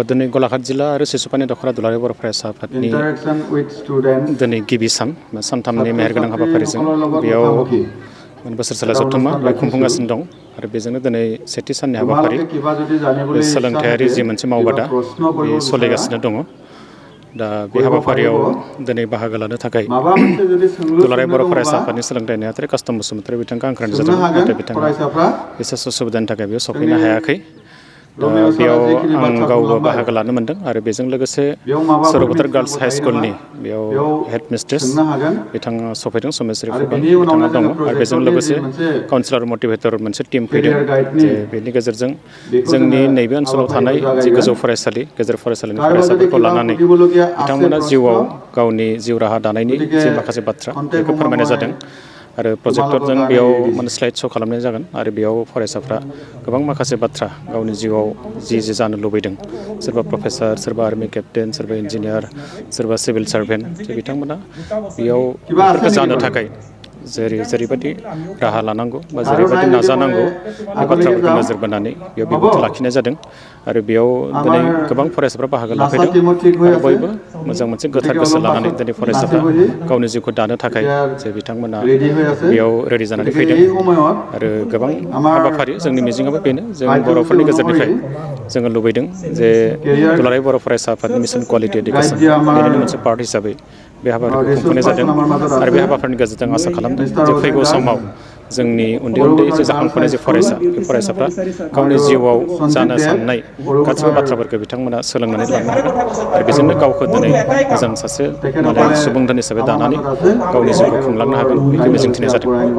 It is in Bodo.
दिनै गलाघाट जिल्ला आरो सिसुपानि दखरा दुलाराय बर' फरायसा आफादनि दिनै गिबि सानथामनि मेहेरगोनां हाबाफारिजों बेयाव बोसोरसाला जथुम्मा खुंफुंगासिनो दं आरो बेजोंनो दिनै सेथि साननि हाबाफारि सोलोंथायारि जि मोनसे मावबादा बे सोलिगासिनो दङ। दा बे हाबाफारियाव दिनै बाहागो लानो थाखाय दुलाराय बर' फरायसा आफादनि सोलोंथाइ नेहाथारि कास्टम बसुमतारी बिथांखौ हांख्रायनाय जादों, नाथाय बिथाङा बिसेस उसुबिदानि थाखाय बेयाव सफैनो हायाखै। बेयाव आं गावबो बाहागो लानो मोनदों आरो बेजों लोगोसे सरबतर गार्लस हाइ स्कुलनि बेयाव हेड मिस्ट्रेस बिथाङा सफैदों, समेश्वरी फुकन बिथाङा दङ आरो बेजों लोगोसे काउन्सिलर मटिभेटर मोनसे टीम फैदों जे बेनि गेजेरजों जोंनि नैबे ओनसोलाव थानाय जि गोजौ फरायसालि गेजेर फरायसालिनि फरायसाफोरखौ लानानै बिथांमोना जिउआव गावनि जिउ राहा दानायनि जि माखासे बाथ्रा बेखौ फोरमायनाय जादों आरो प्रजेक्टरजों बेयाव माने स्लाइड श' खालामनाय जागोन आरो बेयाव फरायसाफ्रा गोबां माखासे बाथ्रा गावनि जिउआव जि जानो लुबैदों, सोरबा प्रफेसार, सोरबा आर्मि केप्टेन, सोरबा इन्जिनियार, सोरबा सिभिल सार्भेन्ट, बिथांमोना बेयाव बेफोरखौ जानो थाखाय जेरैबायदि राहा लानांगौ बा जेरैबायदि नाजानांगौ बे बाथ्राफोरखौ नोजोर बोनानै बेयाव बिबुंथि लाखिनाय जादों आरो बेयाव दिनै गोबां फरायसाफ्रा बाहागो लाफैदों आरो बयबो मोजां मोनसे गोथार गोसो लानानै दिनै फरायसाफ्रा गावनि जिउखौ दानो थाखाय जे बिथांमोना बेयाव रेडि जानानै फैदों आरो गोबां हाबाफारि जोंनि मिजिङाबो बेनो जों बर'फोरनि गेजेरनिफ्राय जोङो लुबैदों जे दुलाराय बर' फरायसा आफादनि मिशन कुवालिटि एडुकेसन बेनिनो मोनसे पार्ट हिसाबै बे हाबाफारिखौ खुंफुंनाय जादों आरो बे हाबाफारिनि गेजेरजों आसा खालामदों जे फैगौ समाव जोंनि उन्दै जे जाखांफुनाय जे फरायसा बे फरायसाफ्रा गावनि जिउआव जानो साननाय गासिबो बाथ्राफोरखौ बिथांमोना सोलोंनानै लानो हागोन आरो बेजोंनो गावखौ दिनै मोजां सासे सुबुं धोन हिसाबै दानानै गावनि जिउखौ खुंलांनो हागोन बेखौ मिजिंथिनाय जादों।